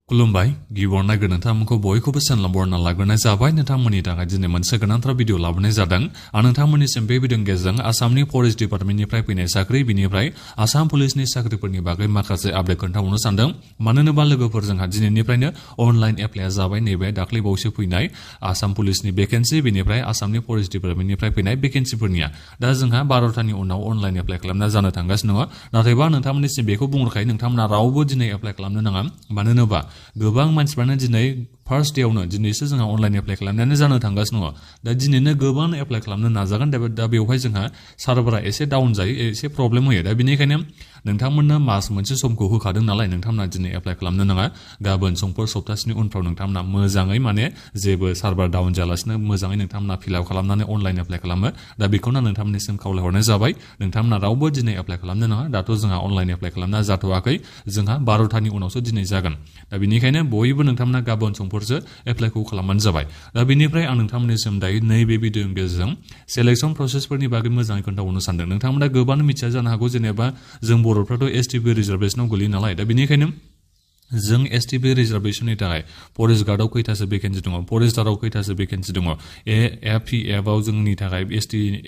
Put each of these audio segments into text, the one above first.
खुलुमबाय गिबियावनो नोंथांमोनखौ बयखौबो सनमान लाग्रोनाय जाबाय नोंथांमोननि थाखाय दिनै मोनसे गोनांथार भिडिअ लाबोनाय जादों आं नोंथांमोननिसिम बे भिडिअनि गेजेरजों आसामनि फरेस्ट डिपार्टमेन्टनिफ्राय फैनाय साख्रि बिनिफ्राय आसाम पुलिसनि साख्रिफोरनि बागै माखासे आपडेट खोन्थाहरनो सानदों मानो होनोबा लोगोफोर जोंहा दिनैनिफ्रायनो अनलाइन एप्लाइआ जाबाय नैबे दाख्लैबावैसो फैनाय आसाम पुलिसनि भेकेन्सि बिनिफ्राय आसामनि फरेस्ट डिपार्टमेन्टनिफ्राय फैनाय भेकेन्सिफोरनिया दा जोंहा 12टानि उनाव अनलाइन एप्लाइ खालामना जानो थांगासिनो दङ नाथायबा नोंथांमोननिसिम बेखौ बुंहरखायो नोंथांमोना रावबो दिनै एप्लाइ खालामनो नाङा मानो होनोबा गोबां मानसिफ्रानो दिनै फार्स्ट डेआवनो दिनैसो जोंहा अनलाइन एप्लाइ खालामनानै जानो थांगासिनो दङ दा दिनैनो गोबां एप्लाइ खालामनो नाजागोन दा बेवहाय जोंहा सार्भारा एसे डाउन जायो एसे प्रब्लेम होयो दा बेनिखायनो नोंथांमोननो मास मोनसे समखौ होखादों नालाय नोंथांमोना दिनै एप्लाइ खालामनो नाङा गाबोन समफोर सप्तासेनि उनफ्राव नोंथांमोना मोजाङै माने जेबो सार्भार डाउन जायालासिनो मोजाङै नोंथांमोना फिल आप खालामनानै अनलाइन एप्लाइ खालामो दा बेखौनो नोंथांमोननिसिम खावलायहरनाय जाबाय नोंथांमोना रावबो दिनै एप्लाइ खालामनो नाङा दाथ' जोंहा अनलाइन एप्लाइ खालामना जाथ'वाखै जोंहा 12टानि उनावसो दिनै जागोन दा बेनिखायनो बयबो नोंथांमोना गाबोन समफोरसो एप्लाइखौ खालामबानो जाबाय दा बेनिफ्राय आं नोंथांमोननिसिम दायो नैबे भिडिअनि गेजेरजों सेलेक्सन प्रसेसफोरनि बागै मोजाङै खोन्थाहरनो सानदों नोंथांमोना गोबां मिथिया जानो हागौ जेनेबा जों बर'फ्राथ' एसटिपि रिजार्भेसनाव गोलैयो नालाय दा बेनिखायनो जों एसटिपि रिजार्भेसननि थाखाय फरेस्ट गार्डआव खैथासो भेकेन्सि दङ फरेस्टाराव खैथासो भेकेन्सि दङ एफपिएफआव जोंनि थाखाय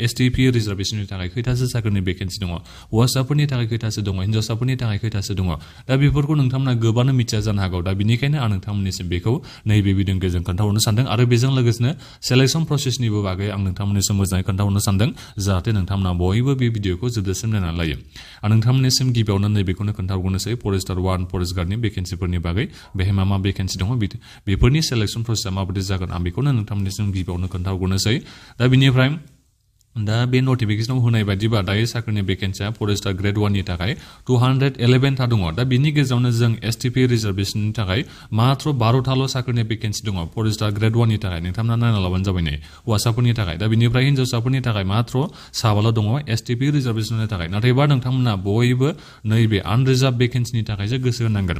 एसटिपि रिजार्भेसननि थाखाय खैथासो साख्रिनि भेकेन्सि दङ हौवासाफोरनि थाखाय खैथासो दङ हिन्जावसाफोरनि थाखाय खैथासो दङ दा बेफोरखौ नोंथांमोना गोबांनो मिथिया जानो हागौ दा बेनिखायनो आं नोंथांमोननिसिम बेखौ नैबे भिडिअनि गेजेरजों खोन्थाहरनो सानदों आरो बेजों लोगोसेनो सेलेक्सन प्रसेसनिबो बागै आं नोंथांमोननिसिम मोजाङै खोन्थाहरनो सानदों जाहाथे नोंथांमोना बयबो बे भिडिअखौ जोबजासिम नायनानै लायो आं नोंथांमोननिसिम गिबियावनो नैबेखौनो खोन्थाहरनोसै फरेस्टार 1 फरेस्ट गार्डनि भेकेन्सिफोरनि बागै बेहाय मा भेकेन्सि दङ बेफोरनि सेलेक्सन प्रसेसआ माबायदि जागोन आं बेखौनो नोंथांमोननिसिम गिबियावनो खोन्थाहरनोसै दा बेनिफ्राय दा बे नटिफिकेसनाव होनाय बायदिबा दायो साख्रिनि भेकेन्सिया फरेस्टार ग्रेड 1 नि थाखाय 211 था दङ दा बिनि गेजेरावनो जों एसटिपि रिजार्भेसननि थाखाय मात्र 12टाल' साख्रिनि भेकेन्सि दङ फरेस्टार ग्रेड 1 नि थाखाय नोंथांमोना नायना लाबानो जाबाय नै हौवासाफोरनि थाखाय दा बिनिफ्राय हिन्जावसाफोरनि थाखाय मात्र 7 दङ एसटिपि रिजार्भेसननि थाखाय नाथायबा नोंथांमोना बयबो नैबे आनरिजार्भ भेकेन्सिनि थाखायसो गोसो होनांगोन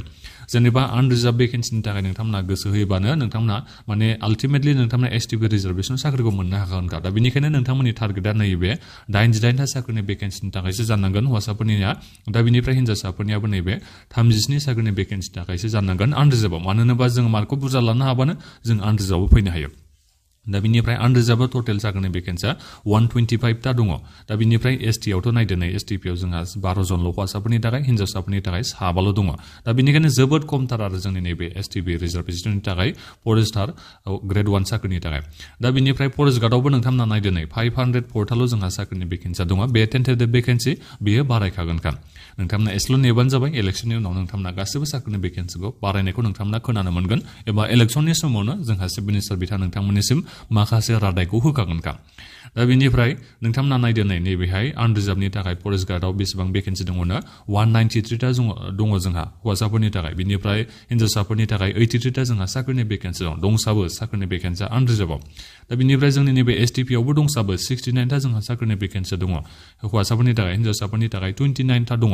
जेनेबा आनरिजार्भ भेकेन्सिनि थाखाय नोंथांमोना गोसो होयोबानो नोंथांमोना माने आल्टिमेटलि नोंथांमोना एसटिपि रिजार्भेसन साख्रिखौ मोननो हागोन दा बेनिखायनो नोंथांमोननि टार्गेटआ नैबे 88 था साख्रिनि भेकेन्सिनि थाखायसो जानांगोन हौवासाफोरनिया दा बेनिफ्राय हिन्जावसाफोरनियाबो नैबे 37 साख्रिनि भेकेन्सिनि थाखायसो जानांगोन आनरिजार्भआव मानो होनोबा जों मार्कखौ बुरजा लानो हाबानो जों आनरिजार्भआव फैनो हायो दा बिनिफ्राय आनरिजार्भआव टटेल साख्रिनि भेकेन्सिया 125 था दङ दा बिनिफ्राय एसटिआवथ' नायदो नै एसटिपिआव जोंहा 12 जनल' हौवासाफोरनि थाखाय हिन्जावसाफोरनि थाखाय 7 दङ दा बेनिखायनो जोबोद खमथार आरो जोंनि नैबे एसटिपि रिजार्भेसननि थाखाय फरेस्टार ग्रेड 1 साख्रिनि थाखाय दा बिनिफ्राय फरेस्ट गार्डआवबो नोंथांमोना नायदो नै 504 जोंहा साख्रिनि भेकेन्सिया दङ बे टेन्टेटिभ भेकेन्सि बेयो बारायखागोनखा नोंथांमोना एसेल' नेबानो जाबाय इलेक्सननि उनाव नोंथांमोना गासैबो साख्रिनि भेकेन्सिखौ बारायनायखौ नोंथांमोना खोनानो मोनगोन एबा इलेक्सननि समावनो जोंहा चिफ मिनिस्टार बिथाङा नोंथांमोननिसिम माखासे रादायखौ होखागोनखा दा बेनिफ्राय नोंथांमोना नायदो नै नैबेहाय आनरिजार्भनि थाखाय फरेस्ट गार्डआव बेसेबां भेकेन्सि दङनो 193 था दङ जोंहा हौवासाफोरनि थाखाय बिनिफ्राय हिन्जावसाफोरनि थाखाय 83 था जोंहा साख्रिनि भेकेन्सि दंसाबो साख्रिनि भेकेन्सिया आनरिजार्भआव दा बिनिफ्राय जोंनि नैबे एसटिपिआवबो दंसाबो 69 था जोंहा साख्रिनि भेकेन्सि दङ हौवासाफोरनि थाखाय हिन्जावसाफोरनि थाखाय 29 था दङ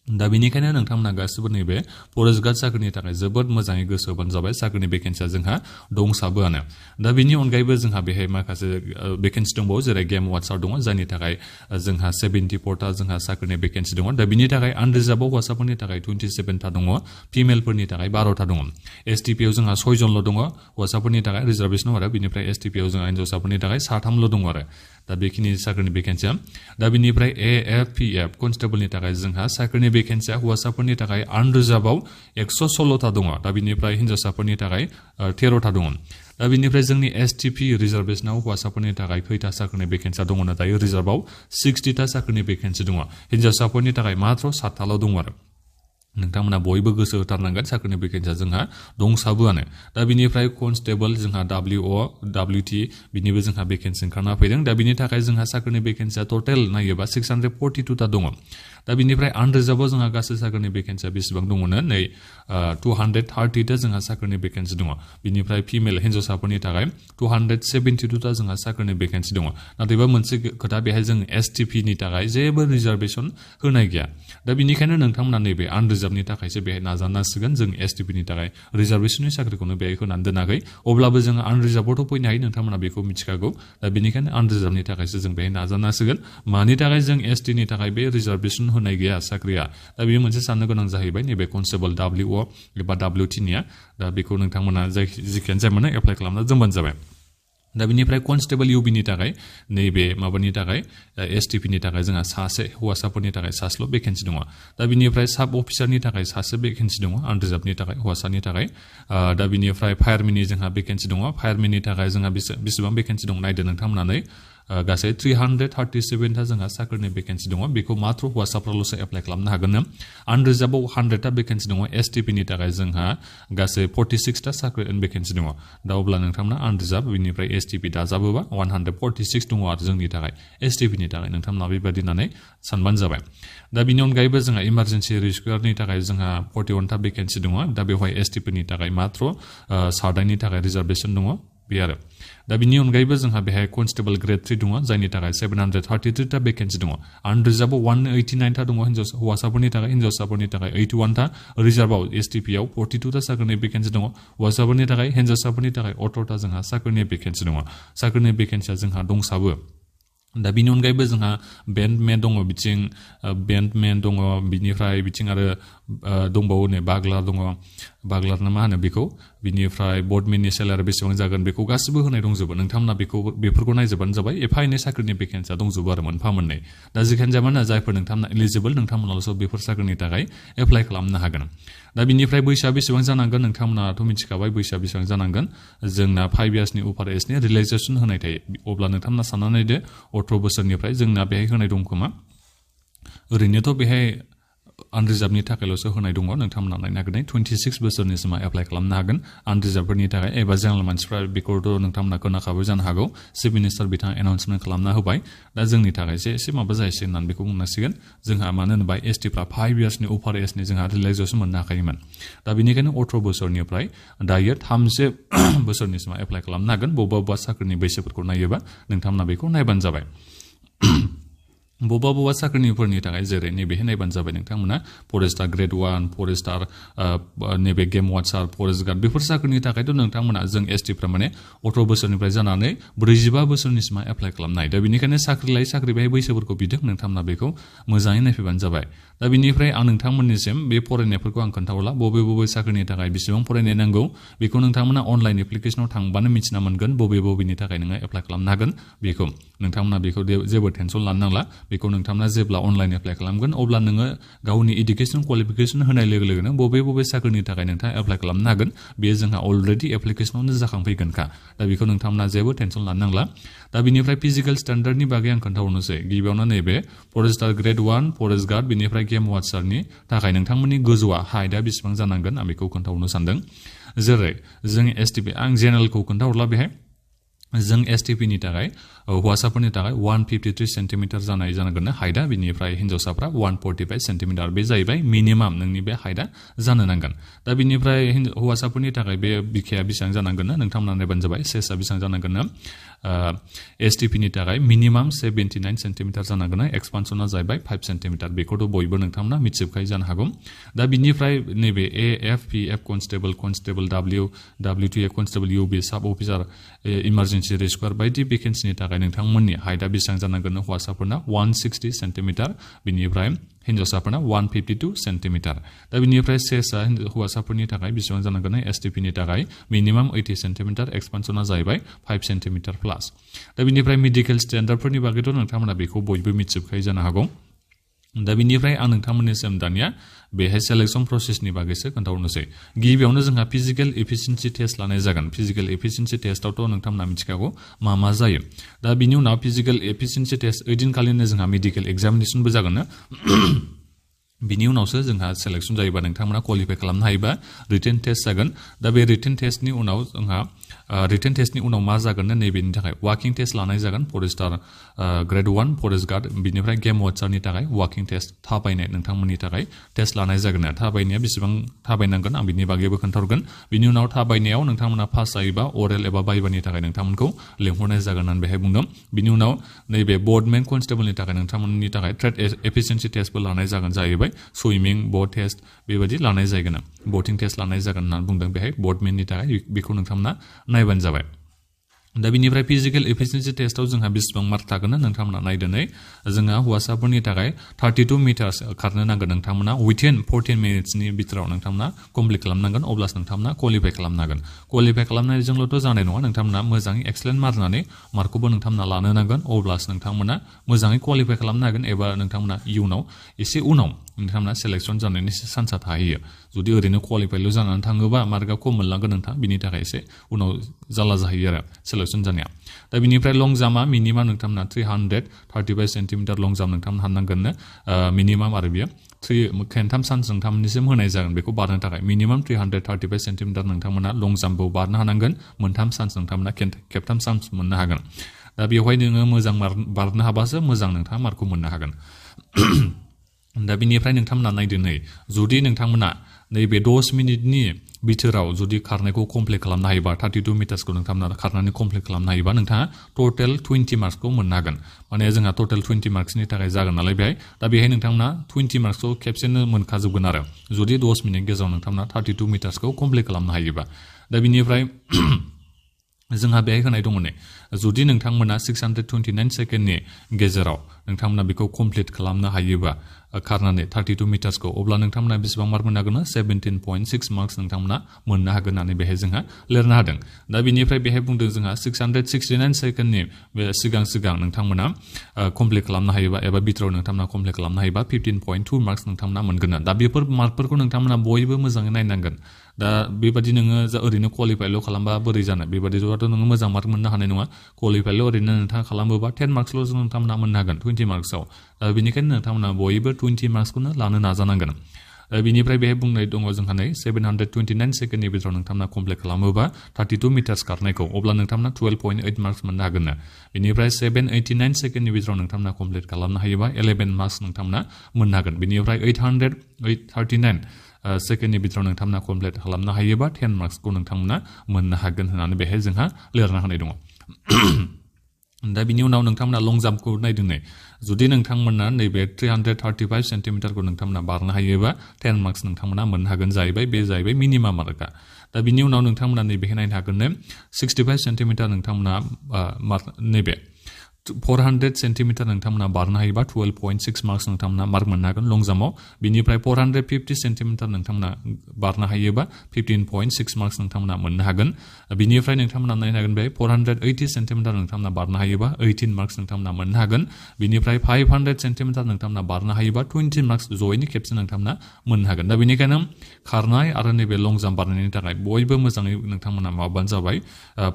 दा बेनिखायनो नोंथांमोना गासिबो नैबे फरेस्ट गार्ड साख्रिनि थाखाय जोबोद मोजाङै गोसो होबानो जाबाय साख्रिनि भेकेन्सिया जोंहा दंसाबोआनो दा बेनि अनगायैबो जोंहा बेहाय माखासे भेकेन्सि दंबावो जेरै गेम वाचार दङ जायनि थाखाय जोंहा 74 था जोंहा साख्रिनि भेकेन्सि दङ दा बिनि थाखाय आनरिजार्भआव हौवासाफोरनि थाखाय 27 था दङ फिमेलफोरनि थाखाय 12 था दङ एसटिपिआव जोंहा 6 जनल' दङ हौवासाफोरनि थाखाय रिजार्भेसन आरो बिनिफ्राय एसटिपिआव जोंहा हिन्जावसाफोरनि थाखाय 3ल' दङ आरो दा बेखिनि साख्रिनि भेकेन्सिया दा बिनिफ्राय एएफपिएफ कनस्टेबलनि थाखाय जोंहा साख्रिनि भेकेन्सिया हौवासाफोरनि थाखाय आनरिजार्भआव 116 था दङ दा बिनिफ्राय हिन्जावसाफोरनि थाखाय 13 था दङ दा बिनिफ्राय जोंनि एसटिपि रिजार्भेसनाव हौवासाफोरनि थाखाय खैथा साख्रिनि भेकेन्सिया दङनो दायो रिजार्भआव 60 था साख्रिनि भेकेन्सि दङ हिन्जावसाफोरनि थाखाय मात्र 7 दङ आरो नोंथांमोना बयबो गोसो होथारनांगोन साख्रिनि भेकेन्सिया जोंहा दंसाबोआनो दा बिनिफ्राय कनस्टेबल जोंहा WO WT बिनिबो जोंहा भेकेन्सि ओंखारना फैदों दा बिनि थाखाय जोंहा साख्रिनि भेकेन्सिया टटेल नायोबा 642 था दङ दा बिनिफ्राय आनरिजार्भआव जोंहा गासै साख्रिनि भेकेन्सिया बेसेबां दङनो नै 230 था जोंहा साख्रिनि भेकेन्सि दङ बिनिफ्राय फिमेल हिन्जावसाफोरनि थाखाय 272 था जोंहा साख्रिनि भेकेन्सि दङ नाथायबा मोनसे खोथा बेहाय जों एसटिपिनि थाखाय जेबो रिजार्भेसन होनाय गैया दा बिनिखायनो नोंथांमोना नैबे आनरिजार्भनि थाखायसो बेहाय नाजानांसिगोन जों एसटिपिनि थाखाय रिजार्भेसननि साख्रिखौनो बेहाय होनानै दोनाखै अब्लाबो जोङो आनरिजार्भआवथ' फैनो हायो नोंथांमोना बेखौ मिथिखागौ दा बेनिखायनो आनरिजार्भनि थाखायसो जों बेहाय नाजानांसिगोन मानि थाखाय जों एसटिनि थाखाय बे रिजार्भेसन होनाय गैया साख्रिया दा बेयो मोनसे साननो गोनां जाहैबाय नैबे कनस्टेबल WO एबा WT निया दा बेखौ नोंथांमोना जिखियानो जाया मानो एप्लाइ खालामना दोनबानो जाबाय दा बिनिफ्राय कनस्टेबल UB नि थाखाय नैबे माबानि थाखाय STP नि थाखाय जोंहा सासे हौवासाफोरनि थाखाय सासेल' भेकेन्सि दङ दा बिनिफ्राय साब अफिसारनि थाखाय सासे भेकेन्सि दङ आनरिजार्भनि थाखाय हौवासानि थाखाय दा बिनिफ्राय फायारमेननि जोंहा भेकेन्सि दङ फायारमेननि थाखाय जोंहा बेसेबां भेकेन्सि दं नायदो नोंथांमोनानै गासै 337 ता जोंहा साख्रिनि भेकेन्सि दङ बेखौ मात्र हौवासाफ्राल'सो एप्लाइ खालामनो हागोन आनरिजार्भआव 100 ता भेकेन्सि दङ STP नि थाखाय जोंहा गासै 46 ता साख्रिनि भेकेन्सि दङ दा अब्ला नोंथांमोना आनरिजार्भ बिनिफ्राय STP दाजाबोबा 146 दङ आरो जोंनि थाखाय STP नि थाखाय नोंथांमोना बेबायदि होननानै सानबानो जाबाय दा बिनि अनगायैबो जोंहा इमारजेन्सि रेस्किउआरनि थाखाय जोंहा 41 ता भेकेन्सि दङ दा बेवहाय STP नि थाखाय मात्र 7 नि थाखाय रिजार्भेसन दङ बे आरो दा बिनि अनगायैबो जोंहा बेहाय कनस्टेबल ग्रेड 3 दङ जायनि थाखाय 733 ता भेकेन्सि दङ आनरिजार्भआव 189 ता दङ हौवासाफोरनि थाखाय हिन्जावसाफोरनि थाखाय 81 ता रिजार्भआव STP आव 42 ता साख्रिनि भेकेन्सि दङ हौवासाफोरनि थाखाय हिन्जावसाफोरनि थाखाय 18 ता जोंहा साख्रिनि भेकेन्सि दङ साख्रिनि भेकेन्सिया जोंहा दंसाबो दा बिनि अनगायैबो जोंहा बेन्डमेन दङ बिथिं बेन्डमेन दङ बिनिफ्राय बिथिं आरो दंबावो नै बाग्लार दङ बाग्लार ना मा होनो बेखौ बिनिफ्राय बर्डमेननि सेलारि बेसेबां जागोन बेखौ गासिबो होनाय दंजोबो नोंथांमोना बेफोरखौ नायजोबबानो जाबाय एफा एनै साख्रिनि भेकेन्सिया दंजोबो आरो मोनफा मोननै दा जिखियानो जाया मानो जायफोर नोंथांमोना एलिजिबल नोंथांमोनाल'सो बेफोर साख्रिनि थाखाय एप्लाइ खालामनो हागोन दा बिनिफ्राय बैसोआ बेसेबां जानांगोन नोंथांमोनाथ' मिथिखाबाय बैसोआ बेसेबां जानांगोन जोंना 5 इयार्सनि उपार एजनि रिलेक्सेसन होनाय थायो अब्ला नोंथांमोना साननानै नायदो 18 बोसोरनिफ्राय जोंना बेहाय होनाय दं खोमा ओरैनोथ' बेहाय आनरिजार्भनि थाखायल'सो होनाय दङ नोंथांमोना नायनो हागोन 26 बोसोरनिसिम एप्लाइ खालामनो हागोन आनरिजार्भफोरनि थाखाय एबा जेनेरेल मानसिफ्रा बेखौथ' नोंथांमोना खोनाखाबाय जानो हागौ चिफ मिनिस्टार बिथाङा एनाउन्समेन्ट खालामना होबाय दा जोंनि थाखायसो एसे माबा जाहैसै होननानै बेखौ बुंनांसिगोन जोंहा मानो होनोबा STफ्रा 5 इयार्सनि उपार एजनि जोंहा रिलेक्सेसन मोननो हाखायोमोन दा बेनिखायनो 18 बोसोरनिफ्राय दायो 30 बोसोरनिसिम एप्लाइ खालामनो हागोन बबेबा साख्रिनि बैसोफोरखौ नायोबा नोंथांमोना बेखौ नायबानो जाबाय बबेबा साख्रिनिफोरनि थाखाय जेरै नैबेहाय नायबानो जाबाय नोंथांमोना फरेस्टार ग्रेड 1 फरेस्टार नैबे गेम वाचार फरेस्ट गार्ड बेफोर साख्रिनि थाखायथ' नोंथांमोना जों STफ्रा माने 18 बोसोरनिफ्राय जानानै 45 बोसोरनिसिम एप्लाइ खालामनो हायो दा बेनिखायनो साख्रि लायै साख्रि बेहाय बैसोफोरखौ बिदों नोंथांमोना बेखौ मोजाङै नायफैबानो जाबाय दा बिनिफ्राय आं नोंथांमोननिसिम बे फरायनायफोरखौ आं खोन्थाहरला बबे साख्रिनि थाखाय बेसेबां फरायनाय नांगौ बेखौ नोंथांमोना अनलाइन एप्लिकेसनाव थांबानो मिथिना मोनगोन बबेनि थाखाय नोङो एप्लाइ खालामनो हागोन बेखौ नोंथांमोना बेखौ जेबो टेनसन लानो नांला बेखौ नोंथांमोना जेब्ला अनलाइन एप्लाइ खालामगोन अब्ला नोङो गावनि इडुकेसन क्वालिफिकेसन होनाय लोगो लोगोनो बबे साख्रिनि थाखाय नोंथाङा एप्लाइ खालामनो हागोन बेयो जोंहा अलरेडि एप्लिकेसनावनो जाखांफैगोनखा दा बेखौ नोंथांमोना जेबो टेनसन लानो नांला दा बिनिफ्राय फिजिकेल स्टेन्डार्डनि बागै आं खोन्थाहरनोसै गिबियावनो नैबे फरेस्टार ग्रेड 1 फरेस्ट गार्ड बिनिफ्राय गेम वाचारनि थाखाय नोंथांमोननि गोजौआ हाइटआ बेसेबां जानांगोन आं बेखौ खोन्थाहरनो सानदों जेरै जों STP आं जेनेरेलखौ खोन्थाहरला बेहाय जों STP नि थाखाय हौवासाफोरनि थाखाय 153 सेन्टिमिटार जानाय जानांगोन हाइटआ बिनिफ्राय हिन्जावसाफ्रा 145 सेन्टिमिटार बे जाहैबाय मिनिमाम नोंनि बे हाइटआ जानो नांगोन दा बिनिफ्राय हौवासाफोरनि थाखाय बे बिखाया बेसेबां जानांगोन नायबानो जाबाय सेसआ बेसेबां जानांगोन STP नि थाखाय मिनिमाम 79 सेन्टिमिटार जानांगोन एक्सपान्सना जाहैबाय 5 सेन्टिमिटार बेखौथ' बयबो नोंथांमोना मिथिजोबखायो जानो हागौ दा बिनिफ्राय नैबे AF PF constable WTA constable UB साब अफिसार इमारजेन्सि रेस्किउआर बायदि भेकेन्सिनि थाखाय नोंथांमोननि हाइटआ बेसेबां जानांगोन हौवासाफोरना 160 सेन्टिमिटार बिनिफ्राय हिन्जावसाफोरना 152 सेन्टिमिटार दा बिनिफ्राय सेसआ हौवासाफोरनि थाखाय बेसेबां जानांगोन STP नि थाखाय मिनिमाम 80 सेन्टिमिटार एक्सपान्सना जाहैबाय 5 सेन्टिमिटार प्लास दा बिनिफ्राय मेडिकेल स्टेन्डार्डफोरनि बागैथ' नोंथांमोना बेखौ बयबो मिथिजोबखायो जानो हागौ दा बिनिफ्राय आं नोंथांमोननिसिम दानिया बेहाय सेलेक्सन प्रसेसनि बागैसो खोन्थाहरनोसै गिबियावनो जोंहा फिजिकेल एफिसियेन्सि टेस्ट लानाय जागोन फिजिकेल एफिसियेन्सि टेस्टआवथ' नोंथांमोना मिथिखागौ मा जायो दा बिनि उनाव फिजिकेल एफिसियेन्सि टेस्ट ओइदिनखालिनो जोंहा मेडिकेल एग्जामिनेसनबो जागोन बिनि उनावसो जोंहा सेलेक्सन जायोबा नोंथांमोना क्वालिफाइ खालामनो हायोबा रिटेन टेस्ट जागोन दा बे रिटेन टेस्टनि उनाव जोंहा रिटेन टेस्टनि उनाव मा जागोन नैबेनि थाखाय वाकिं टेस्ट लानाय जागोन फरेस्टार ग्रेड 1 फरेस्ट गार्ड बिनिफ्राय गेम वाचारनि थाखाय वाकिं टेस्ट थाबायनाय नोंथांमोननि थाखाय टेस्ट लानाय जागोन थाबायनाया बेसेबां थाबायनांगोन आं बिनि बागैबो खोन्थाहरगोन बिनि उनाव थाबायनायाव नोंथांमोना पास जायोबा अरेल एबा बाइबानि थाखाय नोंथांमोनखौ लिंहरनाय जागोन होननानै बेहाय बुंदों बिनि उनाव नैबे बर्डमेन कनस्टेबलनि थाखाय नोंथांमोननि थाखाय ट्रेड एफिसियेन्सि टेस्टबो लानाय जागोन जाहैबाय सुइमिं बोट टेस्ट बेबायदि लानाय जागोन बोटिं टेस्ट लानाय जागोन होननानै बुंदों बेहाय बर्डमेननि थाखाय बेखौ नोंथांमोना नायबानो जाबाय दा बिनिफ्राय फिजिकल एफिशिएन्सि टेस्टआव जोंहा बेसेबां मार्क थागोन नोंथांमोना नायदोनै जोंहा हौवासाफोरनि थाखाय 32 मिटार्स खारनो नांगोन नोंथांमोना विथिन 14 मिनिट्सनि बिथोराव नोंथांमोना कमप्लिट खालामनांगोन अब्लासो नोंथांमोना क्वालिफाइ खालामनो हागोन क्वालिफाइ खालामनायजोंल'थ' जानाय नङा नोंथांमोना मोजाङै एक्सेलेन्ट मार्कनानै मार्कखौबो नोंथांमोना लानो नांगोन अब्लासो नोंथांमोना मोजाङै क्वालिफाइ खालामनो हागोन एबा नोंथांमोना इयुनाव एसे उनाव नोंथांमोना सेलेक्सन जानायनि चान्सआ थाहैयो जुदि ओरैनो क्वालिफाइल' जानानै थाङोबा मार्कआ खम मोनलांगोन नोंथां बिनि थाखाय एसे उनाव जाल्ला जाहैयो आरो सेलेक्सन जानाया दा बिनिफ्राय लं जाम्पआ मिनिमाम नोंथांमोना 335 सेन्टिमिटार लं जाम्प नोंथांमोना हाननांगोननो मिनिमाम आरो बियो खेनथाम चान्स नोंथांमोननिसिम होनाय जागोन बेखौ बारनो थाखाय मिनिमाम 335 सेन्टिमिटार नोंथांमोना लं जाम्पबो बारनो हानांगोन मोनथाम चान्स नोंथांमोना खेबथाम चान्स मोननो हागोन दा बेवहाय नोङो मोजां बारनो हाबासो मोजां नोंथाङा मार्कखौ मोननो हागोन दा बिनिफ्राय नोंथांमोना नायदो नै जुदि नोंथांमोना नैबे 10 मिनिटनि बिथोराव जुदि खारनायखौ कमप्लिट खालामनो हायोबा 32 मिटार्सखौ नोंथांमोना खारनानै कमप्लिट खालामनो हायोबा नोंथाङा टटेल 20 मार्क्सखौ मोननो हागोन माने जोंहा टटेल 20 मार्क्सनि थाखाय जागोन नालाय बेहाय दा बेहाय नोंथांमोना 20 मार्क्सखौ खेबसेनो मोनखाजोबगोन आरो जुदि 10 मिनिट गेजेराव नोंथांमोना 32 मिटार्सखौ कमप्लिट खालामनो हायोबा दा बिनिफ्राय जोंहा बेहाय होनाय दङ नै जुदि नोंथांमोना 629 सेकेन्डनि गेजेराव नोंथांमोना बेखौ कमप्लिट खालामनो हायोबा खारनानै 32 मिटार्सखौ अब्ला नोंथांमोना बेसेबां मार्क मोननो हागोन 17.6 मार्क्स नोंथांमोना मोननो हागोन होननानै बेहाय जोंहा लिरनो हादों दा बिनिफ्राय बेहाय बुंदों जोंहा 669 सेकेन्डनि बे सिगां नोंथांमोना कमप्लिट खालामनो हायोबा एबा बिथोराव नोंथांमोना कमप्लिट खालामनो हायोबा 15.2 मार्क्स नोंथांमोना मोनगोन दा बेफोर मार्कफोरखौ नोंथांमोना बयबो मोजाङै नायनांगोन दा बेबादि नोङो ओरैनो क्वालिफाइल' खालामबा बोरै जानो बेबादि ज'आथ' नोङो मोजां मार्क मोननो हानाय नङा क्वालिफाइल' ओरैनो नोंथाङा खालामोबा 10 मार्क्सल' नोंथांमोना मोननो हागोन 20 मार्क्सआव बेनिखायनो नोंथांमोना बयबो 20 मार्क्सखौनो लानो नाजानांगोन बिनिफ्राय बेहाय बुंनाय दङ जोंहा नै 729 सेकेन्डनि बिथोराव नोंथांमोना कमप्लिट खालामोबा 32 मिटार्स खारनायखौ अब्ला नोंथांमोना 12.8 मार्क्स मोननो हागोन बेनिफ्राय 789 सेकेन्डनि बिथोराव नोंथांमोना कमप्लिट खालामनो हायोबा 11 मार्क्स नोंथांमोना मोननो हागोन बेनिफ्राय 839 सेकेन्डनि बिथोराव नोंथांमोना कमप्लिट खालामनो हायोबा 10 मार्क्सखौ नोंथांमोना मोननो हागोन होननानै बेहाय जोंहा लिरना होनाय दङ दा बिनि उनाव नोंथांमोना लं जाम्पखौ नायदों नै जुदि नोंथांमोना नैबे 335 सेन्टिमिटारखौ नोंथांमोना बारनो हायोबा 10 मार्क्स नोंथांमोना मोननो हागोन जाहैबाय बे जाहैबाय मिनिमाम मार्कआ दा बिनि उनाव नोंथांमोना नैबेहाय नायनो हागोन 65 सेन्टिमिटार नोंथांमोना नैबे 400 सेन्टिमिटार नोंथांमोना बारनो हायोबा 12.6 मार्क्स नोंथांमोना मार्क मोननो हागोन लं जाम्पआव बिनिफ्राय 450 सेन्टिमिटार नोंथांमोना बारनो हायोबा 15.6 मार्क्स नोंथांमोना मोननो हागोन बिनिफ्राय नोंथांमोना नायनो हागोन बे 480 सेन्टिमिटार नोंथांमोना बारनो हायोबा 18 मार्क्स नोंथांमोना मोननो हागोन बिनिफ्राय 500 सेन्टिमिटार नोंथांमोना बारनो हायोबा 20 मार्क्स जयैनो खेबसे नोंथांमोना मोननो हागोन दा बेनिखायनो खारनाय आरो नैबे लं जाम्प बारनायनि थाखाय बयबो मोजाङै नोंथांमोना माबानो जाबाय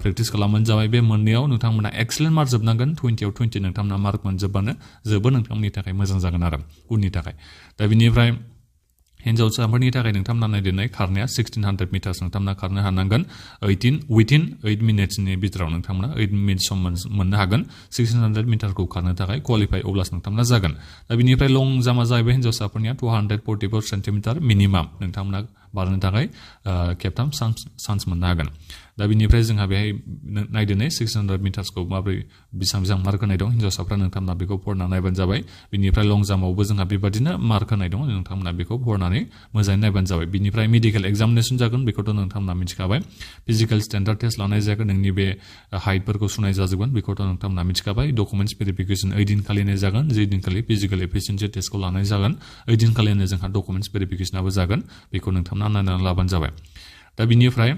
प्रेक्टिस खालामबानो जाबाय बे मोननैयाव नोंथांमोना एक्सेलेन्ट मार्क जोबनांगोन 20 नोंथांमोना मार्क मोनजोबबानो जोबोद नोंथांमोननि थाखाय मोजां जागोन आरो उननि थाखाय दा बिनिफ्राय हिन्जावसाफोरनि थाखाय नोंथांमोना नायदेरनाय खारनाया 1600 मिटार्स नोंथांमोना खारनो हानांगोन विथिन 8 मिनिट्सनि बिथोराव नोंथांमोना 8 मिनिट्स सम मोननो हागोन 1600 मिटारखौ खारनो थाखाय क्वालिफाइ अब्लासो नोंथांमोना जागोन दा बिनिफ्राय लं जाम्पआ जाहैबाय हिन्जावसाफोरनिया 244 सेन्टिमिटार मिनिमाम नोंथांमोना बारनो थाखाय खेबथाम चान्स मोननो हागोन दा बिनिफ्राय जोंहा बेहाय नायदोनै 600 मिटार्सखौ माबोरै बेसेबां मार्क होनाय दं हिन्जावसाफ्रा नोंथांमोना बेखौ फरायना नायबानो जाबाय बिनिफ्राय लं जाम्पआवबो जोंहा बेबादिनो मार्क होनाय दं नोंथांमोना बेखौ फरायनानै मोजाङै नायबानो जाबाय बिनिफ्राय मेडिकेल एग्जामिनेसन जागोन बेखौथ' नोंथांमोना मिथिखाबाय फिजिकेल स्टेन्डार्ड टेस्ट लानाय जागोन नोंनि बे हाइटफोरखौ सुनाय जाजोबगोन बेखौथ' नोंथांमोना मिथिखाबाय डकुमेन्टस भेरिफिकेसन ओइदिनखालिनो जागोन जेदिनखालि फिजिकेल एफिसियेन्सि टेस्टखौ लानाय जागोन ओइदिनखालिनो जोंहा डकुमेन्टस भेरिफिकेसनाबो जागोन बेखौ नोंथांमोना नायनानै लाबानो जाबाय दा बिनिफ्राय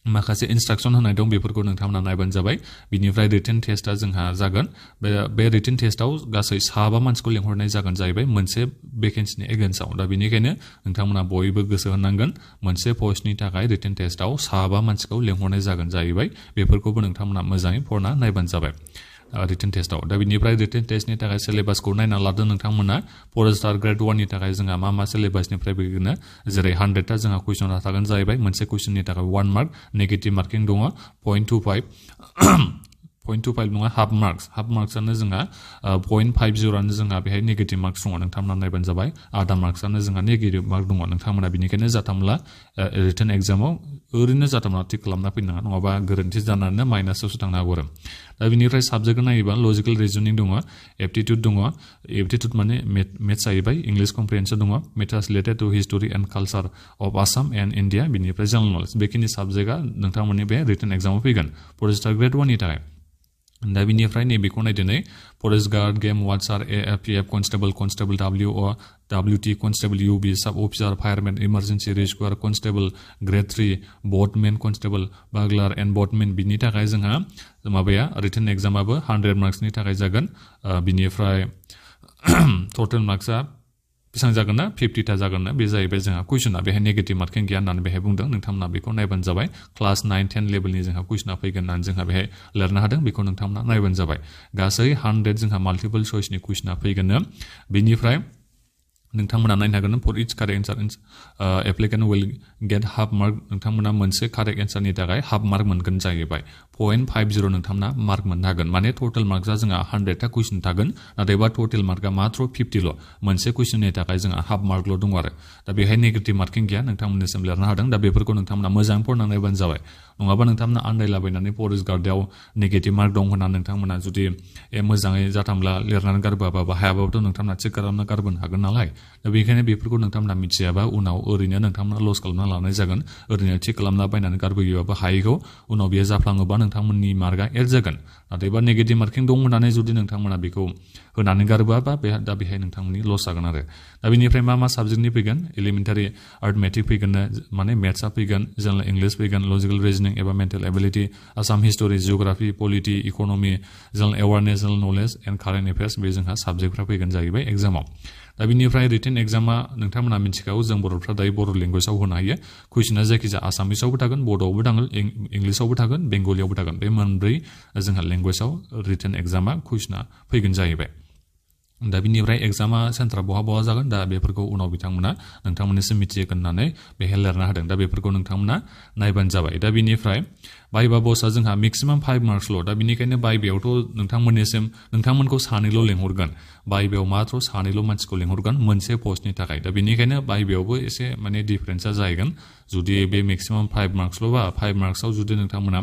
माखासे इन्सट्राक्सन होनाय दं बेफोरखौ नोंथांमोना नायबानो जाबाय बिनिफ्राय रिटेन टेस्टआ जोंहा जागोन बे रिटेन टेस्टआव गासै 7 मानसिखौ लेंहरनाय जागोन जाहैबाय मोनसे भेकेन्सिनि एगेन्स्टआव दा बेनिखायनो नोंथांमोना बयबो गोसो होनांगोन मोनसे पस्टनि थाखाय रिटेन टेस्टआव 7 मानसिखौ लेंहरनाय जागोन जाहैबाय बेफोरखौबो नोंथांमोना मोजाङै फरायना नायबानो जाबाय रिटेन टेस्टआव दा बिनिफ्राय रिटेन टेस्टनि थाखाय सिलेबासखौ नायना लादों नोंथांमोना फरेस्टार ग्रेड 1नि थाखाय जोंहा मा सिलेबासनिफ्राय फैगोन जेरै 100टा जोंहा कुइसना थागोन जाहैबाय मोनसे कुइसननि थाखाय 1 मार्क नेगेटिभ मार्किं दङ 0.25 नङा हाफ मार्क्सआनो जोंहा 0.50 जोंहा बेहाय नेगेटिभ मार्क्स दङ नोंथांमोना नायबानो जाबाय आधा मार्क्सआनो जोंहा नेगेटिभ मार्क दङ नोंथांमोना बेनिखायनो जाथामला रिटेन एग्जामाव ओरैनो जाथावना थिक खालामना फैनो नाङा नङाबा गोरोन्थि जानानै माइनासआवसो थांनो हागौ आरो दा बिनिफ्राय साबजेक्टखौ नायोबा लजिकेल रिजनिं दङ एप्टिट्युड दङ एप्टिट्युड माने मेथ्स जाहैबाय इंलिश कम्प्रिहेन्सन दङ maths related to history and culture of Assam and India बिनिफ्राय जेनेरेल नलेज बेखिनि साबजेक्टआ नोंथांमोननि बे रिटेन एग्जामाव फैगोन फरेस्टार ग्रेड 1 नि थाखाय दा बिनिफ्राय नैबेखौ नायदिनै forest guard game watcher AFPF constable W WT constable UB sub officer fireman emergency rescuer constable grade 3 boatman constable bugler and boatman बिनि थाखाय जोंहा माबाया रिटन एग्जामाबो 100 मार्क्सनि थाखाय जागोन बिनिफ्राय टोटल मार्क्सआ बेसेबां जागोन ना 50 ता जागोन ना बे जाहैबाय जोंहा कुइसना बेहाय नेगेटिभ मार्किं गैया होननानै बेहाय बुंदों नोंथांमोना बेखौ नायबानो जाबाय क्लास 9 10 लेभेलनि जोंहा कुइसना फैगोन होननानै जोंहा बेहाय लिरनो हादों बेखौ नोंथांमोना नायबानो जाबाय गासै 100 जोंहा माल्टिपल चॉइसनि कुइसना फैगोन बेनिफ्राय नोंथांमोना नायनो हागोन four etch correct answer applicant will get half mark नोंथांमोना मोनसे कारेक्ट एन्सारनि थाखाय हाफ मार्क मोनगोन जाहैबाय 0.50 नोंथांमोना मार्क मोननो हागोन माने टोटल मार्क्सआ जोंहा 100 ता कुइसन थागोन नाथायबा टोटल मार्कआ मात्र 50 ल मोनसे कुइसननि थाखाय जोंहा हाफ मार्कल दं आरो दा बेहाय नेगेटिभ मार्किं गैया नोंथांमोननिसिम लिरनो हादों दा बेफोरखौ नोंथांमोना मोजां फरायना नायबानो जाबाय नङाबा नोंथांमोना आन्दायलाबायनानै फरेस्ट गार्डआव नेगेटिभ मार्क दं होनना नोंथांमोना जुदि मोजाङै जाथामब्ला लिरनानै गारबोआबा बा हायाबाबोथ' नोंथांमोना चेक खालामना गारबोनो हागोन नालाय दा बेनिखायनो बेफोरखौ नोंथांमोना मिथियाबा उनाव ओरैनो नोंथांमोना लस खालामना लानाय जागोन ओरैनो चेक खालामना बायनानै गारबोयोबा हायैखौ उनाव बेयो जाफ्लाङोबा नोंथांमोननि मार्कआ एड जागोन नाथायबा नेगेटिभ मार्किं दं होननानै जुदि नोंथांमोना बेखौ होनानै गारबोआबा दा बेहाय नोंथांमोननि लस जागोन आरो दा बेनिफ्राय मा साबजेक्टनि फैगोन एलिमेन्टारि अरिथमेटिक फैगोन माने मेथ्सआ फैगोन जेनेरेल इंलिश फैगोन लजिकेल रिजनिं एबा mental ability Assam history geography polity economy general awareness general knowledge and current affairs बे जोंहा साबजेक्टफ्रा फैगोन जाहैबाय एग्जामाव दा बिनिफ्राय रिटेन एग्जामा नोंथांमोना मिथिखागौ जों बर'फ्रा दायो बर' लेंगुवेजाव होनो हायो कुइसना जायखिजाया आसामिसावबो थागोन बड'आवबो थागोन इंलिसावबो थागोन बेंगलियावबो थागोन बे मोनब्रै जोंहा लेंगुवेजाव रिटेन एग्जामा कुइसना फैगोन जाहैबाय दा बिनिफ्राय एग्जामा सेन्टारा बहा जागोन दा बेफोरखौ उनाव बिथांमोना नोंथांमोननिसिम मिथिहोगोन होननानै बेहाय लिरना होदों दा बेफोरखौ नोंथांमोना नायबानो जाबाय दा बिनिफ्राय बाइबा बसआ जोंहा मेक्सिमाम 5 मार्क्सल' दा बिनिखायनो बाइबायावथ' नोंथांमोननिसिम नोंथांमोनखौ सानैल' लेंहरगोन बाइबायाव मात्र सानैल' मानसिखौ लेंहरगोन मोनसे पस्टनि थाखाय दा बिनिखायनो बाइबायावबो एसे माने डिफारेन्सआ जाहैगोन जुदि बे मेक्सिमाम 5 मार्क्सल' बा 5 मार्क्सआव जुदि नोंथांमोना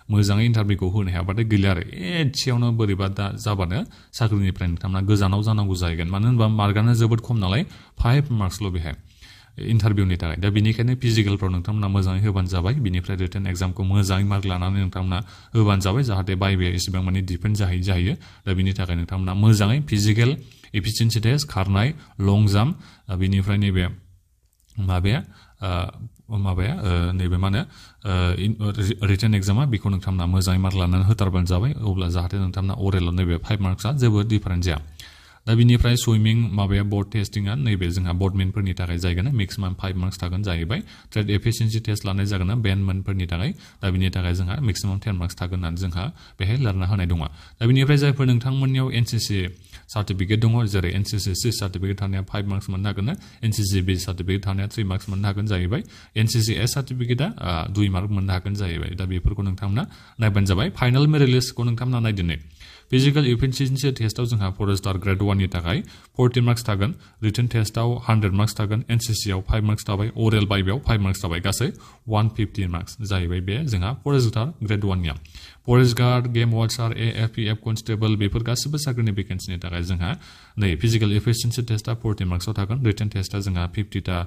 मोजाङै इन्टारभिउखौ होनो हायाबाथाय गैला आरो एसेयावनो बोरैबा दा जाबानो साख्रिनिफ्राय नोंथांमोना गोजानाव जानांगौ जाहैगोन मानो होनबा मार्कआनो जोबोद खम नालाय 5 मार्क्सल' बेहाय इन्टारभिउनि थाखाय दा बिनिखायनो फिजिकेलफ्राव नोंथांमोना मोजाङै होबानो जाबाय बिनिफ्राय रिटेन एग्जामखौ मोजाङै मार्क लानानै नोंथांमोना होबानो जाबाय जाहाथे बाइबाया एसेबां माने डिपेन्ड जाहैयो दा बिनि थाखाय नोंथांमोना मोजाङै फिजिकेल एफिसियेन्सि टेस्ट खारनाय लं जाम्प बिनिफ्राय नैबे नैबे मा होनो रिटेन एग्जामा बेखौ नोंथांमोना मोजाङै मार्क लानानै होथारबानो जाबाय अब्ला जाहाथे नोंथांमोना अरेलाव नैबे 5 मार्क्सआ जेबो डिफारेन्ट जाया दा बिनिफ्राय सुइमिं बोर्ड टेस्टिंआ नैबे जोंहा बोर्डमेनफोरनि थाखाय जागोन मेक्सिमाम 5 मार्क्स थागोन जाहैबाय ट्रेड एफिसियेन्सि टेस्ट लानाय जागोन बेन्डमेनफोरनि थाखाय दा बिनि थाखाय जोंहा मेक्सिमाम 10 मार्क्स थागोन होननानै जोंहा बेहाय लिरना होनाय दङ दा बिनिफ्राय जायफोर नोंथांमोननियाव एनसिसि सार्टिफिकेट दङ जेरै एनसिसि सि सार्टिफिकेट थानाया 5 मार्क्स मोननो हागोन एनसिसि बि सार्टिफिकेट थानाया 3 मार्क्स मोननो हागोन जाहैबाय एनसिसि एस सार्टिफिकेटआ 2 मार्क मोननो हागोन जाहैबाय दा बेफोरखौ नोंथांमोना नायबानो जाबाय फाइनाल मेरिट लिस्टखौ नोंथांमोना नायदिनै फिजिकेल एफिसियेन्सि टेस्टआव जोंहा फरेस्टार ग्रेड 1 नि थाखाय 40 मार्क्स थागोन रिटेन टेस्टआव 100 मार्क्स थागोन एनसिसिआव 5 मार्क्स थाबाय अरेल बाइबायाव 5 मार्क्स थाबाय गासै 150 मार्क्स जाहैबाय बे जोंहा फरेस्टार ग्रेड 1 निया forest guard game watcher AFPF constable बेफोर गासिबो साख्रिनि भेकेन्सिनि थाखाय जोंहा नै फिजिकेल एफिसियेन्सि टेस्टआ 40 मार्क्सआव थागोन रिटेन टेस्टआ जोंहा 50 ता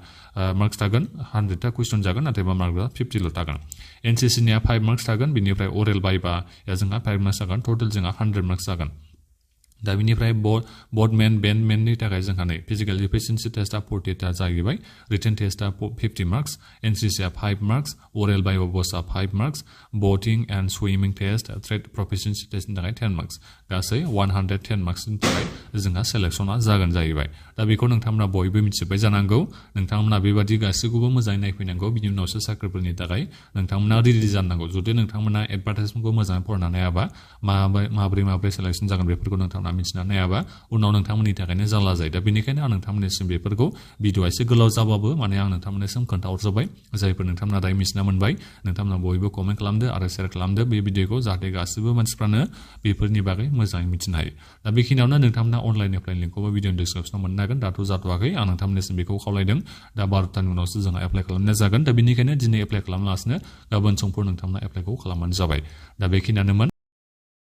मार्क्स थागोन 100 ता कुइसन जागोन नाथायबा मार्कआ 50 ल' थागोन एनसिसिनिया 5 मार्क्स थागोन बिनिफ्राय अरेल बाइबाया जोंहा 5 मार्क्स जागोन टोटल जोंहा 100 मार्क्स जागोन दा बिनिफ्राय बोर्डमेन बेन्डमेननि थाखाय जोंहा नै फिजिकेल एफिसियेन्सि टेस्टआ 40 ता जाहैबाय रिटेन टेस्टआ 50 मार्क्स एनसिसिआ 5 मार्क्स अरेल बाइबा बसआ 5 marks boating and swimming test trade proficiency टेस्टनि थाखाय 10 मार्क्स गासै 110 मार्क्सनि थाखाय जोंहा सेलेक्सना जागोन जाहैबाय दा बेखौ नोंथांमोना बयबो मिथिबाय जानांगौ नोंथांमोना बेबादि गासैखौबो मोजाङै नायफैनांगौ बिनि उनावसो साख्रिफोरनि थाखाय नोंथांमोना रेडि जानांगौ जुदि नोंथांमोना एडभार्टाइजमेन्टखौ मोजाङै फरायनानै हायाबा माब्रै सेलेक्सन जागोन बेफोरखौ नोंथांमोना नोंथांमोना मिथिना नायाबा उनाव नोंथांमोननि थाखायनो जारला जायो दा बेनिखायनो आं नोंथांमोननिसिम बेफोरखौ भिडिअ एसे गोलाव जाबाबो माने आं नोंथांमोननिसिम खोन्थाहरजोब्बाय जायफोर नोंथांमोना दायो मिथिना मोनबाय नोंथांमोना बयबो कमेन्ट खालामदो आरो शेयार खालामदो बे भिडिअखौ जाहाथे गासिबो मानसिफ्रानो बेफोरनि बागै मोजाङै मिथिनो हायो दा बेखिनियावनो नोंथांमोना अनलाइन एप्लाइ लिंकखौबो भिडिअ डिसक्रिपसनाव मोननो हागोन दाथ' जाथ'वाखै आं नोंथांमोननिसिम बेखौ खावलायदों दा 12टानि उनावसो जोंहा एप्लाइ खालामनाय जागोन दा बेनिखायनो दिनै एप्लाइ खालामालासिनो गाबोन समफोर नोंथांमोना एप्लाइखौ खालामबानो जाबाय दा बेखिनियानोमोन